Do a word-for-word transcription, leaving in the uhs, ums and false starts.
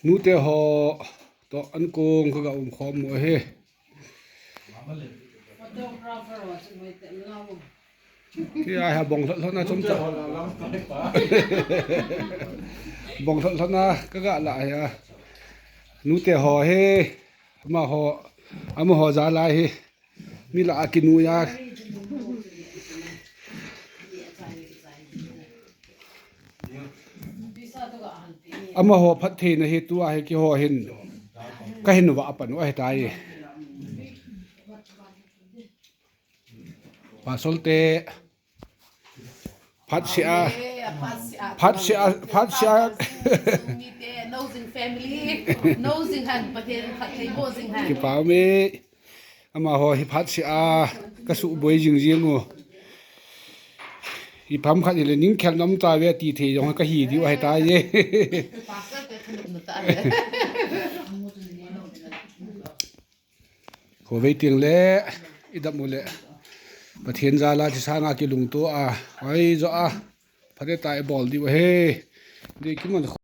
Nute ho toh ankong kaga um khom u ahi. Tia hi bong lhot lhot na chomcha. Bong lhot lhot na kaga la hi a. Nute ho hi. Amaho, amaho jal a hi. Mi lah a kinui a. Amaho phattheina hi tua hi keiho hin kahin vah pan u ahitai. Pastor te phatsea, phatsea, phatsea. Nau jing family, nau jing hen, Pathen phatthei boh jing hen. Kipa ume. Amaho hi phatsea kasuboi jing jing u. Ipi ham khat hile ning khel nom tave ti thei jong kahi diu ahitai. Pastor te khanop na ta le. Khovei teng le, idam u le. Pathen jal a thisanga kilungto a, oi jo a. Phatah a ibol diu ahi. Dei kiman